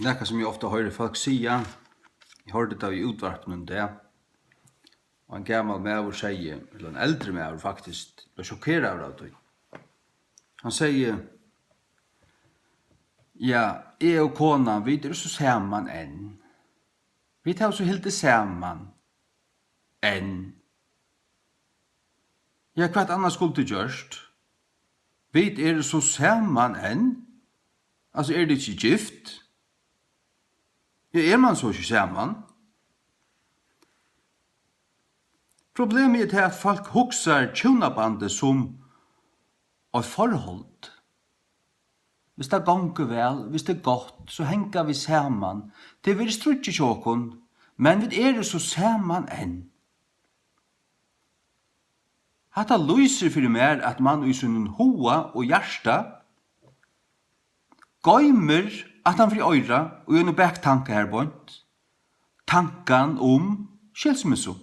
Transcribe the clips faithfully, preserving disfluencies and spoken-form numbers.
Nakað, sum eg ofta hoyri fólk siga, eg hoyrdi tað í útvarpinum í dag, og ein gamal maður segði, ella ein eldri maður faktiskt, bleiv sjokkeraður av tí. Hann segði: "Ja, eg og konan, vit eru so saman enn. Vit hava so hildið saman enn." Ja, hvat annað skuldu tit gjørt? Vit eru so saman enn. Altso, eru tit ikki gift? Ja, er mann so ikki saman? Problemið er tað, at fólk hugsar hjúnabandið sum eitt forhold. Hvis tað gongur væl, hvis tað er gott, so hanga vit saman. Tað er verið stríggið hjá okkum, men vit eru so saman enn. Hatta lýsir fyri mær, at mann í sínum huga og hjarta goymir aftan fyri oyra, í einum baktanka har beint, tankan um skilsmissu.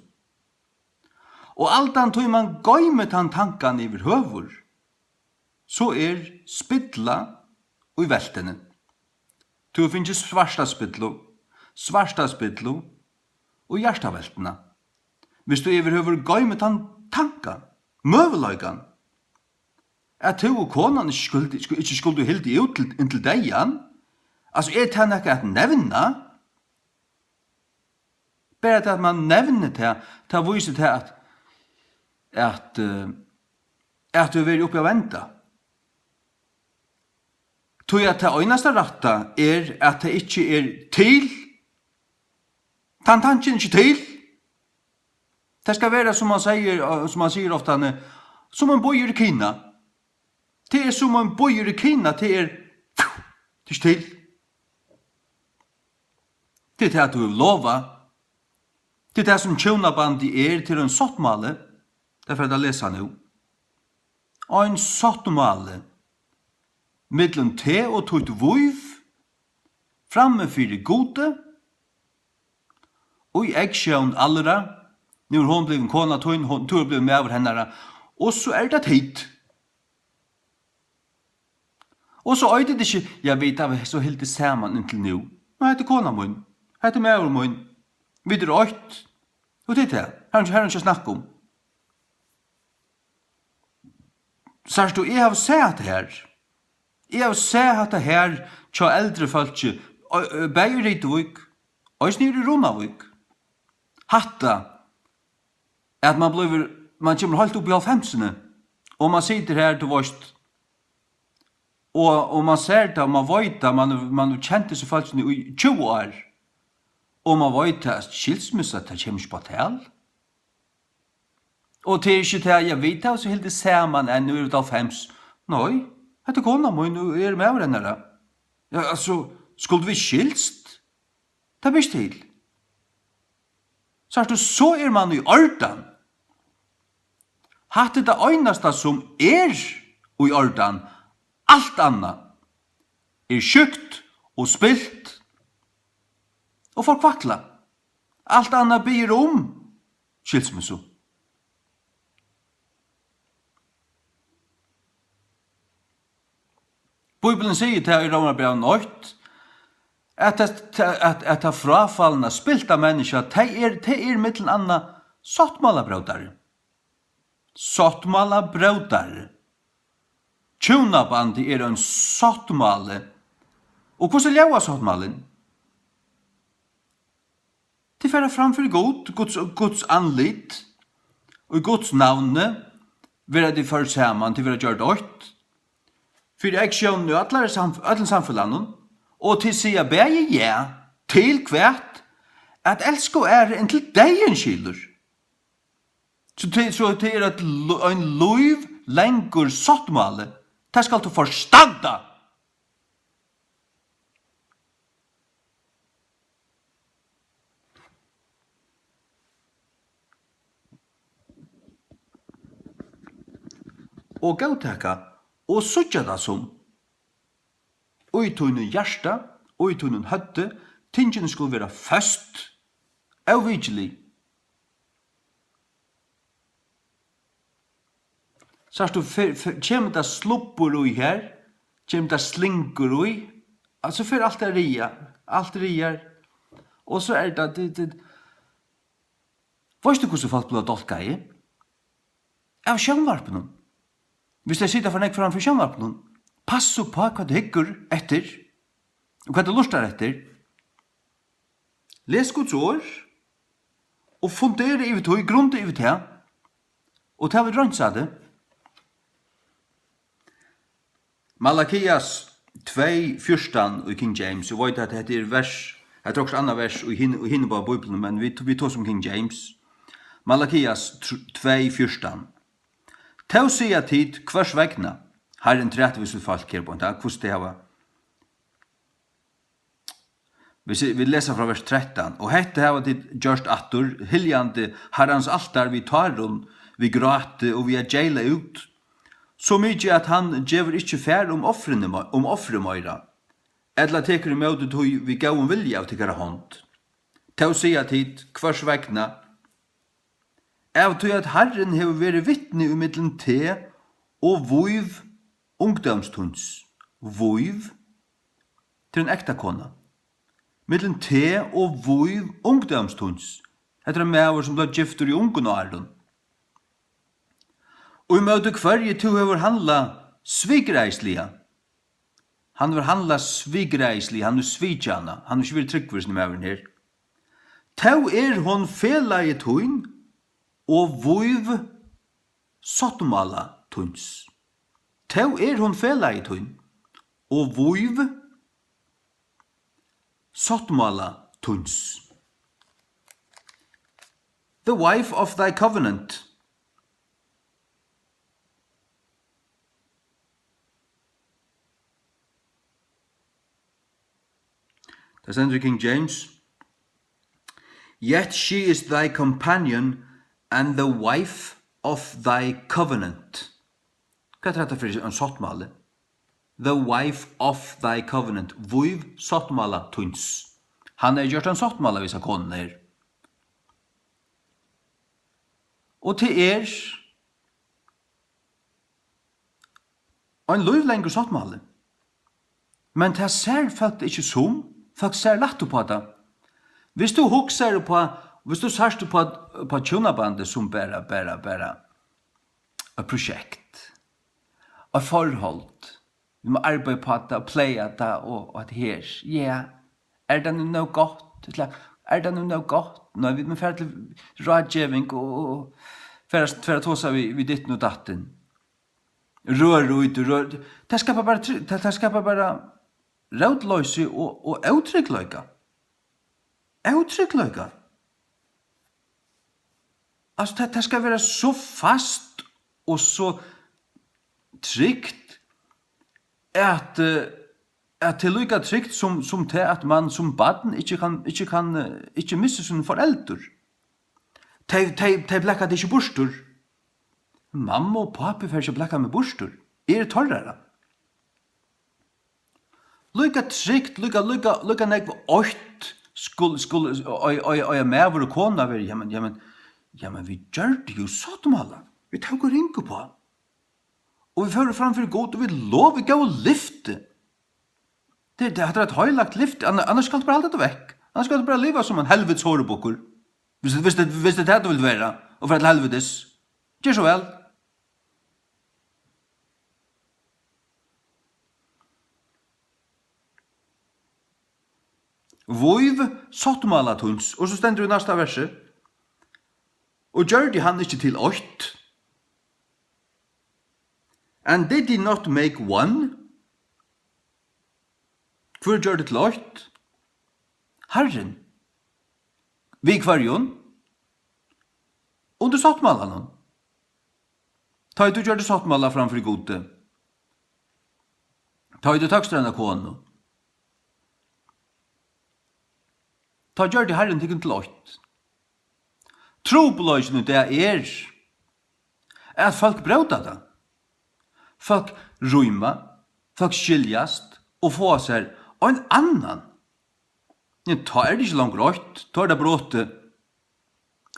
Og allan tíð mann goymir tann tankan yvirhøvur, so er spilla í veltuni. Tú hevur fingið svarta spillu, svarta spillu í hjartaveltuna. Hvis tú yvirhøvur goymir tann tankan, møguleikan, at tú og konan ikki skuldi, sku-, ikki skuldu hildið út til, inntil deyðan, altso, er tað nakað at nevna? Bara tað, at mann nevnir tað, tað vísir tað, at, at, eh, at tú hevur verið uppi at venda. Tí at tað einasta rætta er, at tað ikki er til. Tann tankin er ikki til. Tað skal vera, sum mann sigur, eh, sum mann sigur ofta, eh, sum ein býur í Kina. Tað er sum ein býur í Kina, tað er, tað er ikki til. Tað er tað, tú hevur lovað. Tað er tað, sum hjúnabandið er, til ein sáttmáli. Tað fari eg at lesa nú. Ein sáttmáli millum teg og títt vív frammi fyri Gudi, í eggsjón allra. Nú er hon blivin kona tín, hon, tú er blivin maður hennara, og so er tað tit. Og so eitur tað ikki, ja, vit hava so hildið saman inntil nú. Nei, hetta er kona mín. Hetta er maður mín. Vit eru eitt. Og tað er tað. Her er, her er ikki at snakka um. Sært tú, eg havi sæð hatta her. Eg havi sæð hatta her hjá eldri fólki, ø, ø, bæði í Rituvík, eisini í Runavík. Hatta, at mann blívur, mann kemur heilt upp í hálvfemsini, og mann situr her, tú veist, og, og mann sær tað, mann veit tað, mann, mann hevur kent hesi fólkini í tjúgu ár, og mann veit tað, at skilsmissa, tað kemur ikki upp á tal. Og tað er ikki tað, ja, vit hava so hildið saman enn, nú eru vit hálvfems. Nei, hetta er kona mín, og eg eri maður hennara. Ja, altso, skuldu vit skilst? Tað ber ikki til. Sært tú, so er mann í ordan. Hatta er tað einasta, sum er í ordan. Alt annað er sjúkt og spilt og forkvaklað. Alt annað biður um skilsmissu. Bíblian sigur tað í Rómarbrævinum eitt, at tað, at, at tað fráfalna, spilta menniskja, tað er, tað er millum annað sáttmálabrótari. Sáttmálabrótari. Hjúnabandið er ein sáttmáli. Og hvussu ljóðar sáttmálin? Tit fara fram fyri Gud, Guds, Guds andlit, og í Guds navni verða tit førd saman, tit verða gjørd eitt, fyri eygsjónini í allari samf-, øllum samfelagnum, og tit siga bæði ja til hvat? At elska aðrar inntil deyðin skilur. So tað, so tað er eitt lo-, ein lívlangur sáttmáli. Tað skalt tú forstanda. Og góðtaka og síggja tað sum í tínum hjarta og í tínum høvdi, tingini skulu vera føst, óvikilig. Sært tú, fer, fer, kemur tað slubbur í her? Kemur tað slingur í? Altso, so fer alt at ræða, alt ræðar, og so er tað, tað, tað, veitst tú, hvussu fólk blíva dálkaði? Av sjónvarpinum. Viss tey sita for nógv framman fyri sjónvarpinum, passa upp á, hvat tú hyggur eftir, og hvat tú lurtar eftir. Les Guds orð, og fundera yvir tí, grunda yvir tað, og tað vil reinsa teg. Malakias tvey fjúrtan í King James, eg veit at hetta er vers, hetta er okkurt annað vers í hin-, í hinum báðum bíbliunum, men vit, vit tosa um King James. Malakias tr-, tvey fjúrtan. Tó siga tit, hvørs vegna? Harrin trætir við sítt fólk her beint, ja, hvussu tey hava Vit si-, vit lesa frá vers trettan: "Og hetta hava tit gjørt aftur, hyljandi Harrans altar við tárum, við gráti og við at geyla út, so mikið, at hann gevur ikki far um ofrini mei-, um ofrið meira, ella tekur ímóti tí við góðum vilja av tykkara hond. Tó siga tit, hvørs vegna?" Av tí at Harrin hevur verið vitni ímillum teg og vív ungdóms tíns. Vív, tað er ein ekta kona. Millum teg og vív ungdóms tíns. Hetta er ein maður, sum bleiv giftur í ungum árum. Og ímóti hvørji tú hevur handlað svikræðisliga. Hann hevur handlað svikræðisliga, hann hevur svikið hana, hann hevur ikki verið trúgvur, hesin maðurin her. Tó er hon felagi tín og vív sáttmála tíns. Tó er hon felagi tín og vív sáttmála tíns. The wife of thy covenant. Tað stendur í King James: "Yet she is thy companion and the wife of thy covenant." Hvat er hetta fyri ein sáttmáli? "The wife of thy covenant", vív sáttmála tíns. Hann hevur gjørt ein sáttmála við hesa konuna her. Og tað er ein lívlangur sáttmáli. Men tað sær fólk tað ikki sum, fólk sær lætt upp á tað. Viss tú hugsar upp á, viss tú sært upp á, upp á hjúnabandið sum bara, bara, bara eitt prosjekt, eitt forhold, vit mugu arbeiða upp á tað og pleia tað og, og at her, ja, er tað nú nóg gott? Ella, er tað nú nóg gott? Nei, vit mugu fara til ráðgeving og, og, og fara, fara at tosa við, við dittin og dattin. Rør út, rør. Tað skapar bara try-, tað, tað skapar bara rótloysi og, og ótryggleika. Ótryggleika. Altso, tað, tað skal vera so fast og so trygt, at, eh, at tað er líka trygt sum, sum tað, at mann sum barn ikki kann, ikki kann, eh, ikki missir sín foreldur. Tey, tey, tey blaka teg ikki burtur. Mamma og pápi fara ikki at blaka meg burtur. Eg eri teirra. Líka trygt, líka, líka, líka nógv eitt skul-, skul-, ei-, ei-, eiga maður og kona verið. Jamen, jamen, jamen, vit gjørdu jú sáttmála. Vit tóku ring uppá. Og vit fóru fram fyri Gud, og vit lov-, vit góvu lyfti. Tað, tað, hatta er eitt heilagt lyfti, anna-, annars skalt tú bara halda tað vekk. Annars skalt tú bara liva sum ein helvitis horubukkur. Viss, viss, viss tað er tað tú vilt vera, og fara til helvitis. Ger so væl. Vív sáttmála tíns. Og so stendur í næsta versi: "Og gjørdi hann ikki til eitt? And did he not make one?" Hvør gjørdi til eitt? Harrin. Við hvørjum? Undir sáttmálanum. Tá ið tú gjørdi sáttmála fram fyri Gudi, tá ið tú tókst eina konu, tá gjørdi Harrin tykkum til eitt. Trupulleikin í dag er, at fólk bróta tað. Fólk rýma, fólk skiljast og fáa sær ein annan. Men tá er tað ikki longur eitt, tá er tað brotið.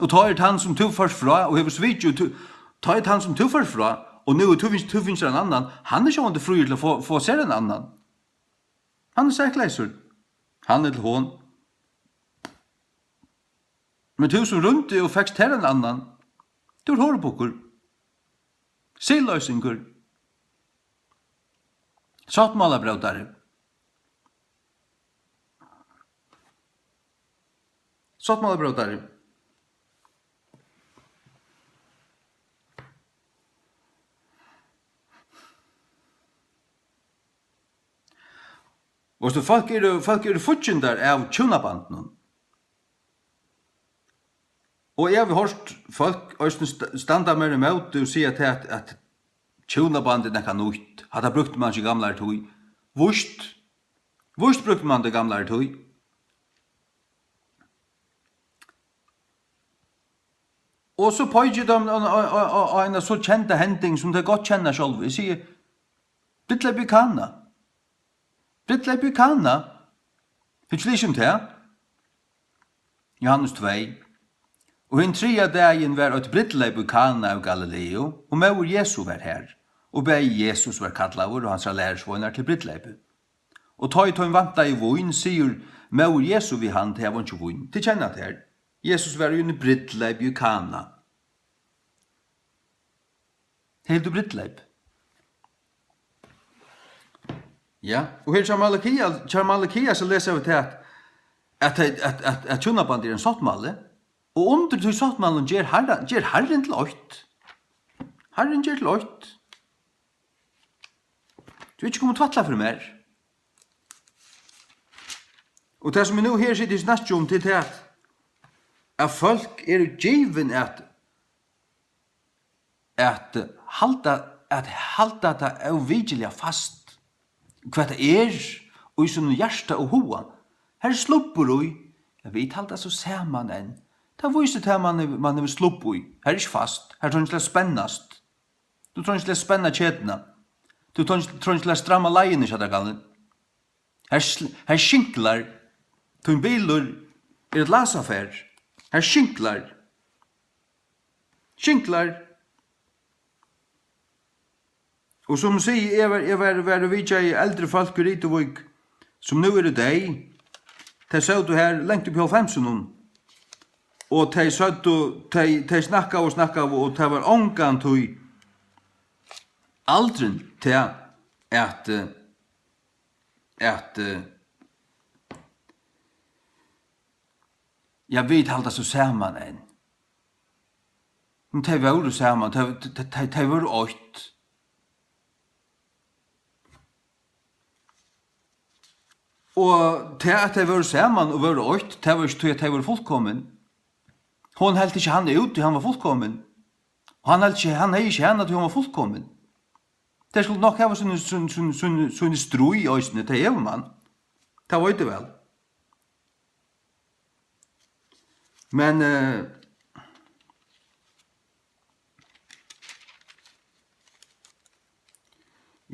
Og tá er tann, sum tú fórt frá og hevur svikið, og tú, tá er tann, sum tú fórt frá, og nú er tú fingið, tú fingið ein annan, hann er sjálvandi fríur til at fáa, fáa sær ein annan. Hann er sakleysur. Hann ella hon. Men tú sum rýmdi og fekst tær ein annan, tú ert horubukur, siðloysingur, sáttmálabrótari. Sáttmálabrótari. Veitst tú, fólk eru, fólk eru fíggindar av hjúnabandinum. Og eg havi hoyrt fólk eisini st-, standa mær ímóti og siga tað, at, at hjúnaband er nakað nýtt. Hatta brúkti mann ikki í gamlari tíð. Víst, víst brúkti mann tað í gamlari tíð. Og so peiki eg á, á, á, á, á eina so kenda hending, sum tey gott kenna sjálv. Eg sigi, brúdleyp í Kana. Brúdleyp í Kana. Hevur ikki lisið um tað? Johannes tvey. Og hin triðja dagin var eitt brúdleyp í Kana av Galileu, og móðir Jesu var har. Og bæði Jesus var kallaður og hansara lærisveinar til brúdleypið. Og tá ið teim vantaði vín, sigur móðir Jesu við hann, tey hava einki vín. Tit kenna tað her. Jesus var í einum brúdleypi í Kana. Hildu brúdleyp. Ja, og her hjá Malakia, hjá Malakia, so lesa vit tað at, at, at, at, at hjúnaband er ein sáttmáli, og undir tí sáttmálinum ger Harra-, ger Harrin til eitt. Harrin ger til eitt. Tú ert ikki komin tvætla fyri mær. Og tað, sum eg nú her siti og snakki um, tað er tað, at, at fólk eru givin at, at halda, at halda tað óvikiliga fast, hvat tað er, í sínum hjarta og huga. Har er slubbur í, ja, vit halda so saman enn. Tað vísir tað, man hevur, man hevur slubb í. Har er ikki fast, har trongur til at spennast. Tú trongur til at spenna ketuna. Tú trongur, trongur til at stramma leiðina hjá tær, gamli. Her sl-, her skinklar. Tín bilur er eitt lasafar. Her skinklar. Skinklar. Og sum eg sigi, eg var, eg var, var og vitjaði eldri fólk í Rituvík, sum nú eru deyð. Tey sótu her langt upp í hálvfemsunum. Og tey søgdu, tey, tey snakkaðu og snakkaðu, og tað var ongantíð aldrin tað, at, eh, at, eh, ja, vit halda so saman enn. Men tey vóru saman, tey, tey, tey, tey vóru eitt. Og tað, at tey vóru saman og vóru eitt, tað var ikki tí, at tey vóru fullkomin. Hon helt ikki hann út, tí hann var fullkomin. Og hann helt ikki, hann hevði ikki hana, tí hon var fullkomin. Tey skuldu nokk hava síni, síni, síni, síni, síni stríð eisini, tað hevur mann. Tað veit eg væl. Men, eh,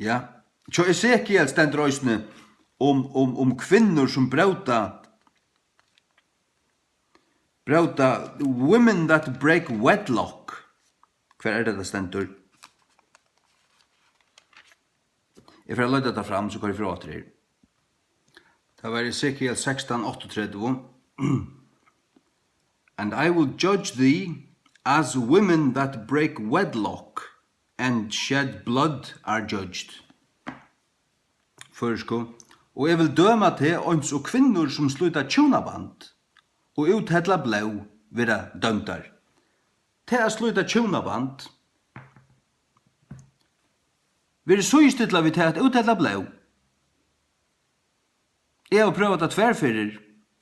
ja. Hjá Esekiel stendur eisini um, um, um kvinnur sum bróta, bróta, women that break wedlock. Hvar er tað, tað stendur? Eg fari at leita tað fram, so koyri eg frá aftur her. Tað var Esekiel sekstan áttaogtretivu. "And I will judge thee as women that break wedlock and shed blood are judged." Føroysku. "Og eg vil døma teg eins og kvinnur, sum slíta hjúnaband og úthella blóð, verða dømdar." Tað at slíta hjúnaband. Verið síðstillað við tað at úthella blóð. Eg havi prøvað tað tvær ferðir,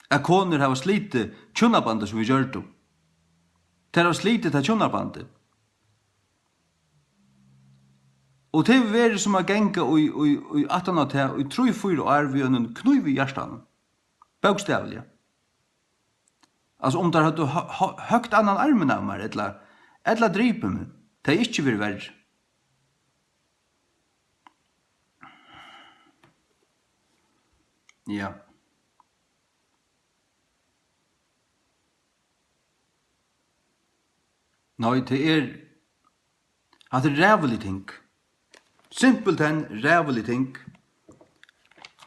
at konur hava slitið hjúnabandið, sum vit gjørdu. Tær hava slitið tað hjúnabandið. Og tað hevur verið sum at ganga í, í, í aftan á tað í trý, fýra ár við einum knívi í hjartanum. Bókstavliga. Altso, um tær høvdu ho-, ho-, høgt annan armin av mær, ella, ella dripið meg, tað hevði ikki verið verri. Ja. Nei, tað er, hatta er ræðulig ting. Simpelthen ræðulig ting.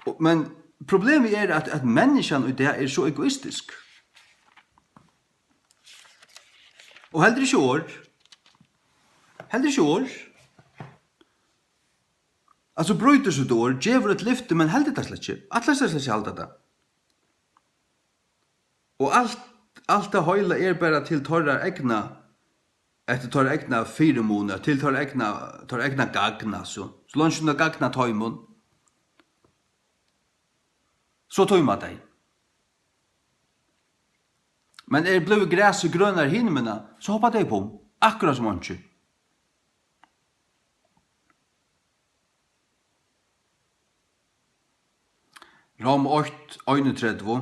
Og, men Problemið er, at, at menniskjan í dag er so egoistisk. Og heldur ikki orð. Heldur ikki orð. Altso, brýtur sítt orð, gevur eitt lyfti, men heldur tað slett ikki. Ætlar sær slett ikki at halda tað. Og alt, alt tað heila er bara til teirra egna, eftir teirra egna fyrimunar, til teirra egna, teirra egna gagn, altso. So leingi sum tað gagnar teimum, so tíma tey. Men er blivið grasið grønari hinumegin, so hoppa tey upp um, akkurát sum einki. Rom eitt, einogtretivu.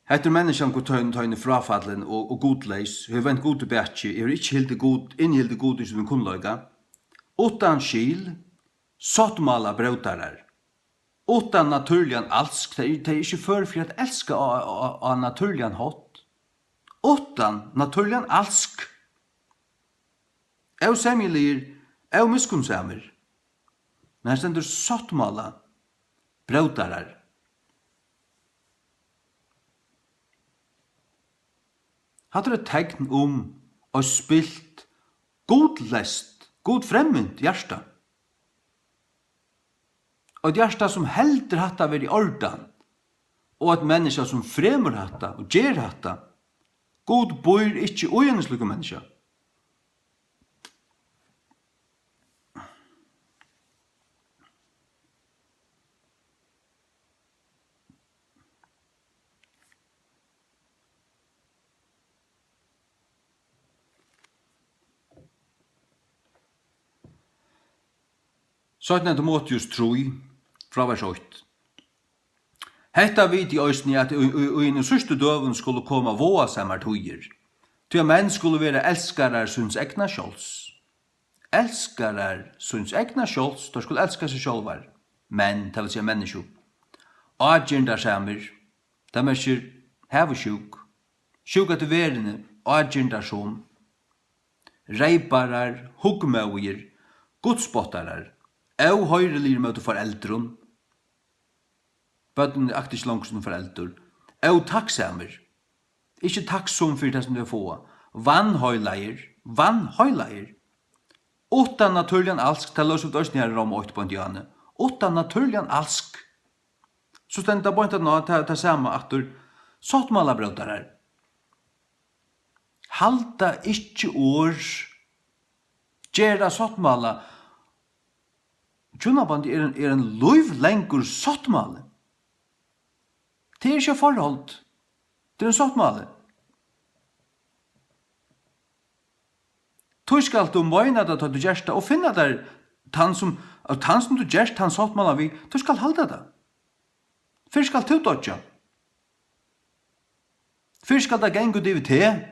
Hetta er menniskjan, Gud, tá ið hon er fráfallin og, og gudleys, hevur vent Gudi bakið, hevur ikki hildið Gud, innhildið Gud í sínum kunnleika. Uttan skil, sáttmálabrótarar. Uttan natúrligan alsk, tey, tey eru ikki før fyri at elska á, á, á natúrligan hátt. Uttan natúrligan alsk. Ósemjuligir, ómiskunnsamir. Men her stendur sáttmála, brótarar. Hatta er eitt tekn um eitt spilt, gudleyst, gudfremmant hjarta. Eitt hjarta, sum heldur hatta vera í ordan, og eitt menniskja, sum fremur hatta og ger hatta. Gud býr ikki í einum slíkum menniskja. Seinna Timoteus trý, frá vers eitt. Hetta viti eg eisini, at í, í, í hinum síðstu døgum skulu koma váðasamar tíðir, tí at menn skulu vera elskarar síns egna sjálvs. Elskarar síns egna sjálvs, teir skulu elska seg sjálvar. Menn, tað vil siga menniskju. Ágirndarsamir, tað merkir havisjúk, sjúk eftir verðini, ágirndarsom, reyparar, hugmóðigir, gudspottarar, óhoyriligir móti foreldrum, børnini akta ikki longur síni foreldur, ótakksamir, ikki takksom fyri tað, sum tey fáa, vanheilagir, vanheilagir, uttan natúrligan alsk, tað lósu vit eisini har í Róma eitt beint í áðni, uttan natúrligan alsk, so stendur tað beint aftaná tað, tað sama aftur, sáttmálabrótarar. Halda ikki orð, gera sáttmála. Hjúnabandið er ein, er ein lívlangur sáttmáli. Tað er ikki eitt forhold. Tað er ein sáttmáli. Tí skalt tú meina tað, tá tú gert tað, og finna tær tann, sum, og tann, sum tú gert tann sáttmála við, tú skalt halda tað. Fyrr skalt tú doyggja. Fyrr skal tað ganga út yvir teg.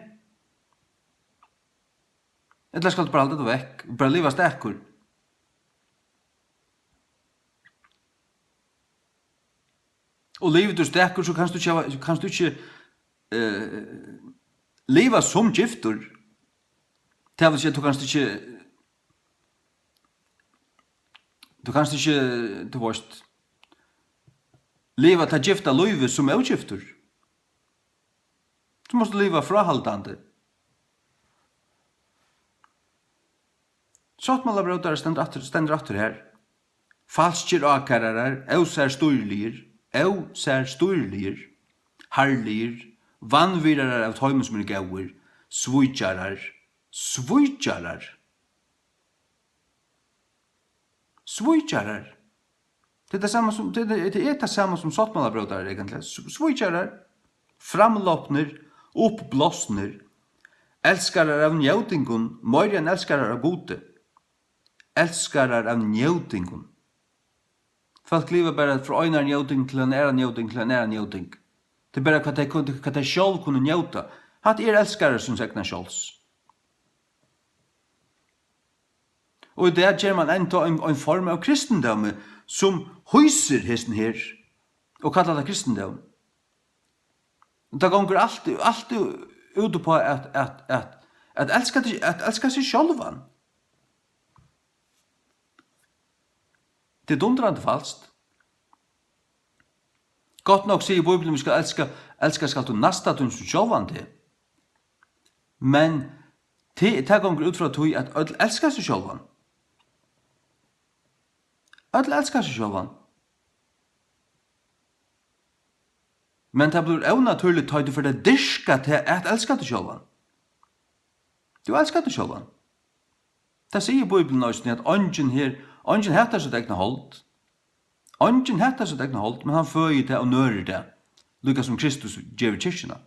Ella skalt tú bara halda tað vekk, bara liva stakur. Og livir tú stakur, so kanst tú ikki hava, kanst tú ikki, eh, liva sum giftur. Tað vil siga, tú kanst ikki, tú kanst ikki, tú veist, liva tað gifta lívið sum ógiftur. Tú mást liva fráhaldandi. Sáttmálabrótarar stendur aftur, stendur aftur her. Falskir ákærarar, ósærstýriligir, ósærstýriligir, harðligir, vanvirðarar av teimum, sum eru góðir, svíkjarar, svíkjarar. Svíkjarar. Tað er tað sama sum, tað er, tað er tað sama sum sáttmálabrótarar, eigentliga. S-, svíkjarar, framlopnir, uppblásnir, elskarar av njótingum, meira enn elskarar av Gudi. Elskarar av njótingum. Fólk liva bara frá einari njóting til eina aðra njóting til eina aðra njóting. Tað er bara hvat tey kunnu, hvat tey sjálv kunnu njóta. Hatta er elskarar síns egna sjálvs. Og í dag ger mann enntá ein, ein form av kristindómi, sum hýsir hesin her, og kallar tað kristindóm. Og tað gongur altíð, altíð út uppá at, at, at, at elska teg, at elska seg sjálvan. Tað er dundrandi falskt. Gott nokk sigur Bíblian, tú skalt elska, elska skalt tú næsta tín sum sjálvan teg. Men tað, tað gongur út frá tí, at øll elska seg sjálvan. Øll elska seg sjálvan. Men tað blívur ónatúrligt, tá ið tú fert at dyrka tað at elska teg sjálvan. Tú elskar teg sjálvan. Tað sigur Bíblian eisini, at eingin her, eingin hatar sítt egna hold. Eingin hatar sítt egna hold, men hann føðir tað og nørir tað, líka sum Kristus gevur kirkjuna.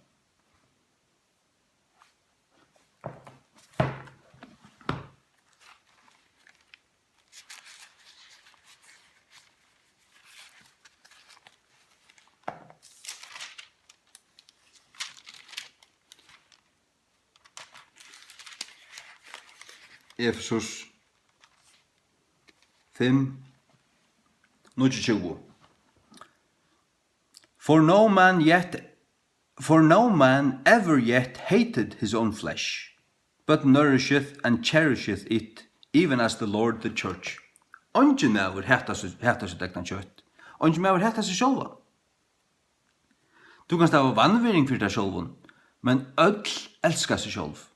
Efesus fimm, níggjuogtjúgu. For no man yet, for no man ever yet hated his own flesh, but nourisheth and cherisheth it, even as the Lord the church. Eingin maður hatar sítt, hatar sítt egna kjøt. Eingin maður hatar seg sjálvan. Tú kanst hava vanvirðing fyri tær sjálvum, men øll elska seg sjálv.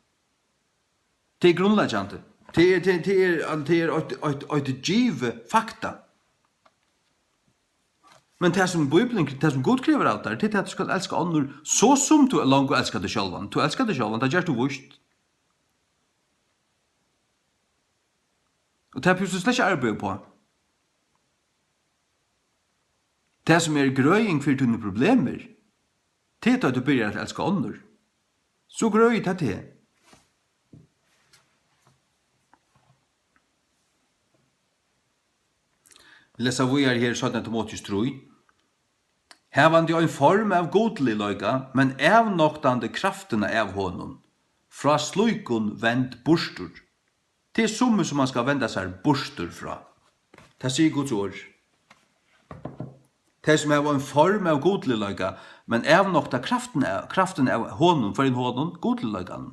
Tað er grundleggjandi. Tað er, tað, tað er, al-, tað er eitt, eitt, eitt givið fakta. Men tað, sum Bíblian, tað, sum Gud krevur av tær, tað er, at tú skalt elska onnur, so sum tú longu elskar teg sjálvan. Tú elskar teg sjálvan, tað gert tú víst. Og tað er tú slett ikki arbeiða uppá. Tað, sum er grøðing fyri tíni problemir, tað er, tá tú byrjar at elska onnur. So grøðir tað teg. Lesa víðari her, seinna Timoteus trý. Havandi ein form av gudligleika, men avnoktandi kraftina av honum, frá slíkum vend burtur. Tað er summi, sum mann skal venda sær burtur frá. Tað sigur Guds orð. Tey, sum hava ein form av gudligleika, men avnokta kraftin av, kraftin av honum, hvørjum honum? Gudligleikanum.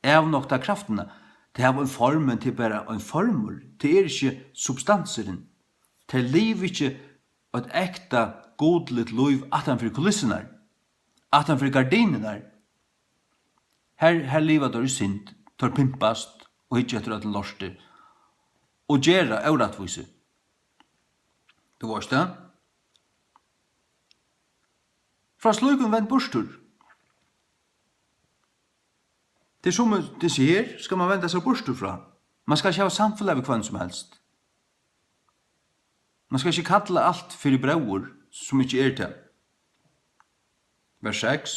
Avnokta kraftina. Tey hava ein form, men tað er bara ein formur. Tað er ikki substansurin. Tey liva ikki eitt ekta gudligt lív aftan fyri kulissurnar, aftan fyri gardinurnar. Her, her liva teir í synd, teir pimpast og hyggja eftir øllum lorti og gera órættvísi. Tú veitst tað? Frá slíkum vend burtur. Tað er sum, tað er her, skal mann venda sær burtur frá. Mann skal ikki hava samfelag við hvønn sum helst. Mann skal ikki kalla alt fyri bróður, sum ikki er tað. Vers seks.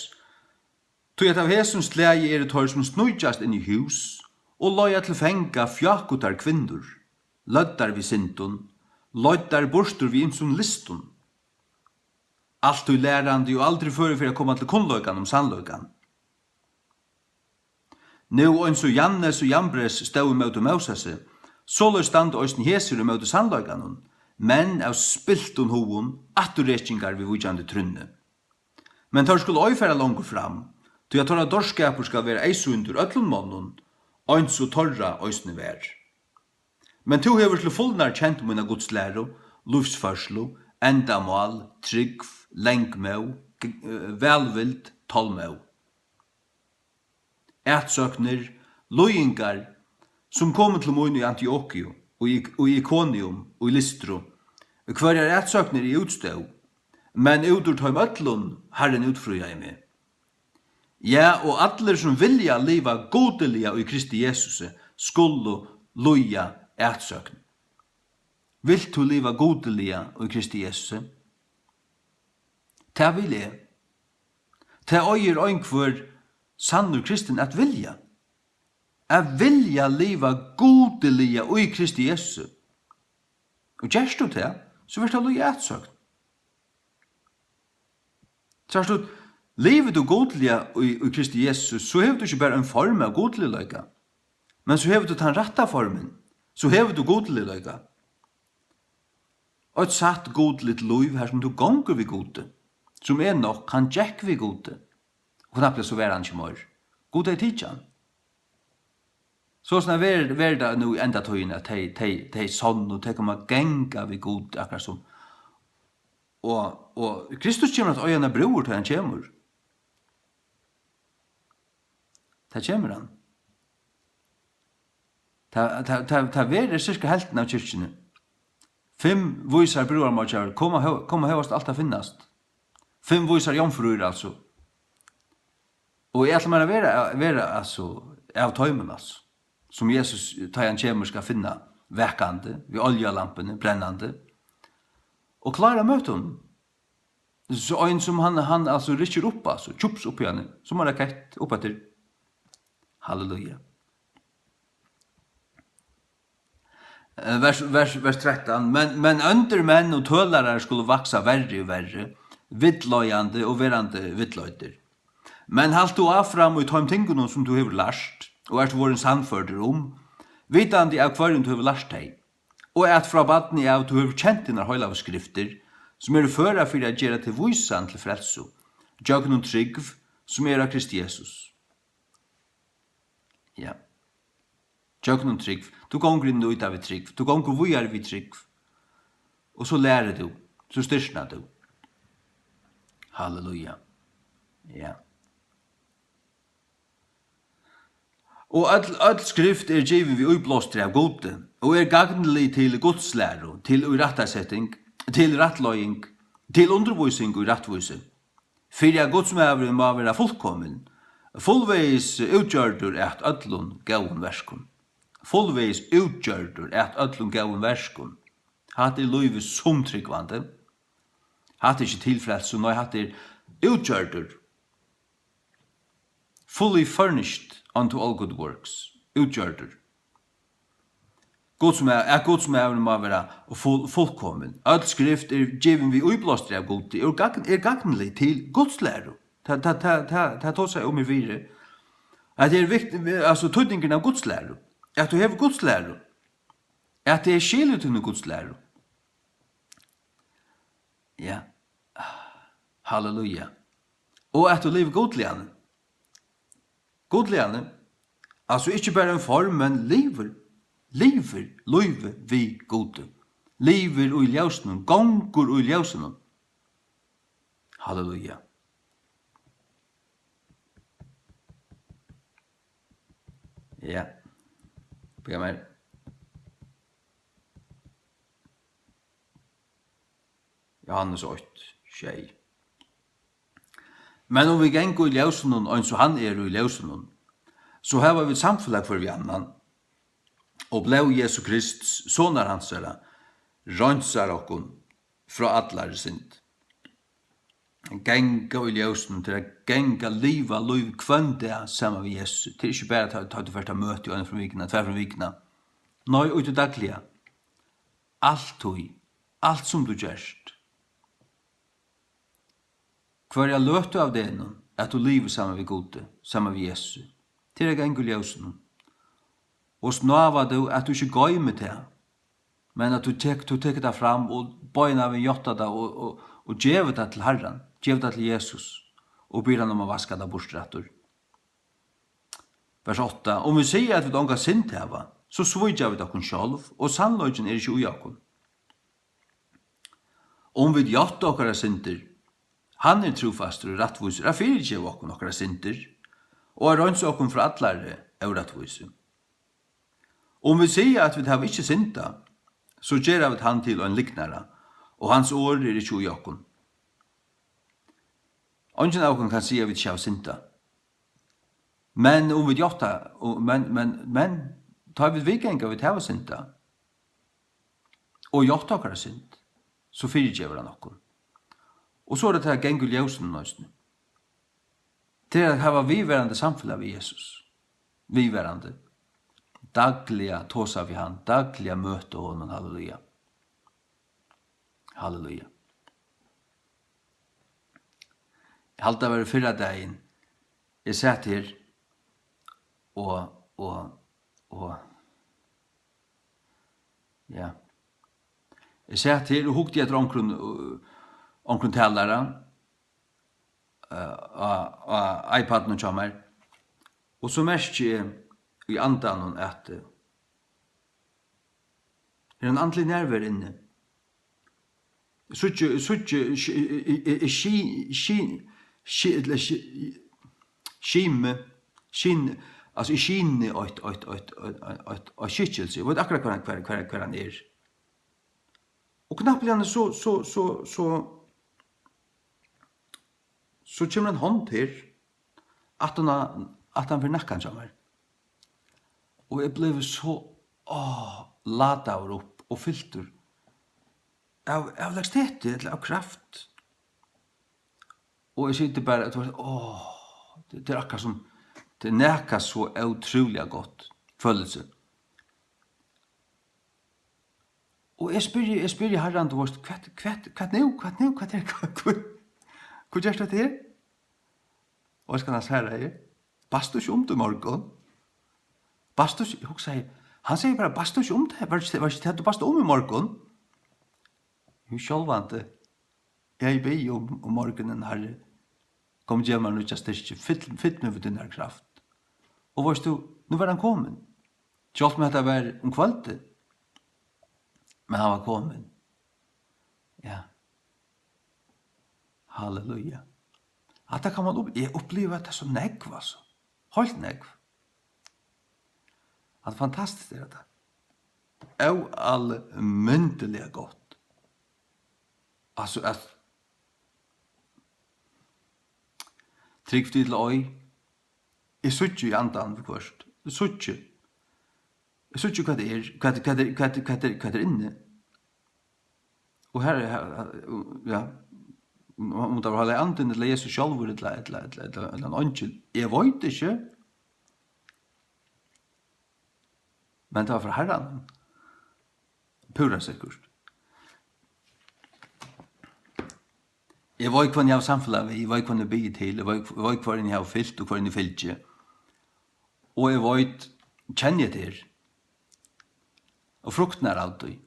Tí at av hesum slagi eru teir, sum sníkjast inn í hús og leiða til fanga fjákudar kvinnur, løddar við syndum, leiddar burtur við ymsum lystum, altíð lærandi og aldri førir fyri at koma til kunnleikan um sannleikan. Nú, eins og Jannes og Jambres stóðu ímóti Mósesi, soleiðis standa eisini hesir ímóti sannleikanum, menn av spiltum hugum, afturrekingar við víkjandi trúnni. Men teir skulu ei fara longur fram, tí at teirra dárskapur skal vera eyðsýndur øllum monnum, eins og teirra eisini var. Men tú hevur til fulnar kent mína gudslæru, lívsførslu, endamál, trúgv, langmóð, g-, eh, vælvild, tolmóð. Atsóknir, líðingar, sum komu til mín í Antiokiu, og í, og í Ikonium, og í Lystru, hvørjar atsóknir eg útstóð, men út úr teim øllum Harrin útfríaði meg. Ja, og allir, sum vilja liva gudiliga í Kristi Jesusi, skulu líða atsókn. Vilt tú liva gudiliga í Kristi Jesusi? Tað vil eg. Tað eigur einhvør sannur kristin at vilja. At vilja liva gudiliga í Kristi Jesusi. Og gert tú tað, so vilt tú líða atsókn. Sært tú, livir tú gudiliga í, í Kristi Jesusi, so hevur tú ikki bara ein form av gudligleika, men so hevur tú tann rætta formin, so hevur tú gudligleika. Eitt satt gudiligt lív, har sum tú gongur við Gudi, sum Enok, hann gekk við Gudi, og knappliga so var hann ikki meir. Gud hevði tikið hann. Soleiðis verður, verður tað nú í endatíðini, at tey, tey, tey sonnu, tey koma at ganga við Gudi, akkurát sum Og, og Kristus kemur at eiga eina brúður, tá hann kemur. Tað kemur hann. Tað, tað, tað, tað verður cirka helvtin av kirkjuni. Fimm vísar brúðarmótgjarar koma, koma hóast alt at finnast. Fimm vísar jomfrúir, altso. Og eg ætli mær at vera, vera, altso, av teimum, altso, sum Jesus, tá hann kemur, skal finna vakandi við oljulampuni brennandi og klár at møta honum. So ein sum hann, hann, altso, rykkir upp, altso, tjúps, upp í hann, sum ein rakett, upp eftir. Halleluja. Eh, vers, vers, vers trettan: "Men, men óndir menn og tølarar skulu vaksa verri og verri, villleiðandi og verandi villleiddir. Men halt tú áfram í teim tingunum, sum tú hevur lært, og ert vorðin sannførdur um, vitandi av hvørjum tú hevur lært tey, og at frá barni av tú hevur kent hinar heilagu skriftir, sum eru førar fyri at gera teg vísan til frelsu, gjøgnum trúgv, sum er á Krist Jesus." Ja. Gjøgnum trúgv. Tú gongur inn í tað við trúgv. Tú gongur víðari við trúgv. Og so lærir tú. So styrknar tú. Halleluja. Ja. Og øll, øll skrift er givin við íblástri av Gudi, og er gagnlig til gudslæru, til írættasetting, til rættleiðing, til undirvísing í rættvísi, fyri at gudsmaðurin má vera fullkomin, fullvegis útgjørdur at øllum góðum verkum. Fullvegis útgjørdur at øllum góðum verkum. Hatta er lívið sum trúgvandi. Hatta er ikki til frelsu, nei, hatta er útgjørdur. Fully furnished unto all good works. Útgjørdur. Gudsmaður, at gudsmaðurin má vera full, fullkomin. Øll skrift er givin við íblástri av Gudi, og gagn, er gagnlig til gudslæru. Tað, tað, tað, tað, tað tosaði eg um í virði. At tað er viktigt, altso, týdningurin av gudslæru. At tú hevur gudslæru. At tað er skilið til gudslæru. Ja. Halleluja. Og at tú livir gudliga. Gudliga. Altso, ikki bara ein form, men livir. Livir lívið við Gudi. Livir í ljósinum, gongur í ljósinum. Halleluja. Ja. Bíða mær. Jóhannes eitt, sjey. Men um vit ganga í ljósinum, eins og hann er í ljósinum, so hava vit samfelag hvør við annan, og blóð Jesu Krists, Sonar hansara, reinsar okkum frá allari synd. Ganga í ljósinum, til at ganga, liva lív hvønn dag saman við Jesusi. Tað er ikki bara tá, tá tú fert á møti eina ferð um vikuna, tvær ferðir um vikuna. Nei, í tí dagliga. Altíð. Alt sum tú gert. Hvørja løtu av degnum, at tú livir saman við Gudi, saman við Jesusi. Tað er at ganga í ljósinum. Og snáva tú, at tú ikki goymir tað, men at tú tek-, tú tekur tað fram og beinanvegin játtar tað og, og, og gevur tað til Harran, gevur tað til Jesus og biður hann um at vaska tað burtur aftur. Vers átta: Um vit siga, at vit onga synd hava, so svíkja vit okkum sjálv, og sannleikin er ikki í okkum. Um vit játta okkara syndir, hann er trúfastur og rættvísur at fyrigeva okkum okkara syndir og at reinsa okkum frá allari órættvísi. Um vit siga, at vit hava ikki syndað, so gera vit hann til ein lygnara, og hans orð er ikki í okkum. Eingin av okkum kann siga, at vit ikki hava syndað. Men um vit játta, og, men, men, men, tá vit viðganga, at vit hava syndað, og játta okkara synd, so fyrigevur hann okkum. Og so er tað, at ganga í ljósinum eisini. Tað er at hava viðvarandi samfelag við Jesus. Viðvarandi. Dagliga tosa við hann, dagliga møta honum, halleluja. Halleluja. Eg haldi, tað var í fyrradagin. Eg sat her og, og, og, ja. Eg sat her og hugdi eftir onkrum, uh, onkrum talara, uh, á, á iPadinum hjá mær. Og so merki eg í andanum, at, uh, er ein andlig nærvera inni. Síggi, síggi, ski-, eg, eg, eg sky-, sky-, sky-, ella sky-, skymi, skin-, altso, eg skyni eitt, eitt, eitt, eitt, eitt, eitt, eitt skikkilsi. Eg veit akkurát, hvar, hvar, hvar, hvar hann er. Og knappliga so, so, so, so, so kemur ein hond her, aftan á, aftan fyri nakkan hjá mær. Og eg blívi so, áh, ladaður upp og fyltur av, av elektisiteti ella av kraft. Og eg siti bara, tú veist, áh, tað, tað er akkurát sum, tað er nakað so ótrúliga gott følilsi. Og eg spyrji, eg spyrji Harran, tú veist, hvat, hvat, hvat nú, hvat nú, hvat er, hvat, hvat, hvat gerst hetta her? Og veitst hvat hann svaraði? Baðst tú ikki um tað í morgun? Baðst tú ikki, hugsaði eg, hann segði bara, baðst tú ikki um tað? Var ikki, var ikki tað, tú baðst um í morgun? Jú, sjálvandi. Eg hevði biðið um, um morgunin, Harri, kom, gev mær nýggja styrki, fyll, fyll meg við tínari kraft. Og veitst tú, nú var hann komin. Sjálvt um hetta var um kvøldið, men hann var komin. Ja. Halleluja. Hatta kann man upp-, eg upplivi hetta so nógv, altso. Heilt nógv. Hatta er fantastiskt, er hetta. Óalmindiliga gott. Altso, at trúgv tit ella ei, eg síggi í andanum viðhvørt. Eg síggi. Eg síggi, hvat tað er, hvat, hvat er, hvat er, hvat er, hvat er inni. Og her, her, her, ja, um, um tað var Heilagi Andin, ella Jesus sjálvur, ella, ella, ella, ella, ella ein eingil, eg veit ikki. Men tað var frá Harranum. Púra sikkurt. Eg veit, hvønn eg havi samfelag við, eg veit, hvønn eg biði til, eg veit, eg veit, hvørjum eg havi fylgt og hvørjum eg fylgi. Og eg veit, kenni eg tað her. Og fruktirnar av tí.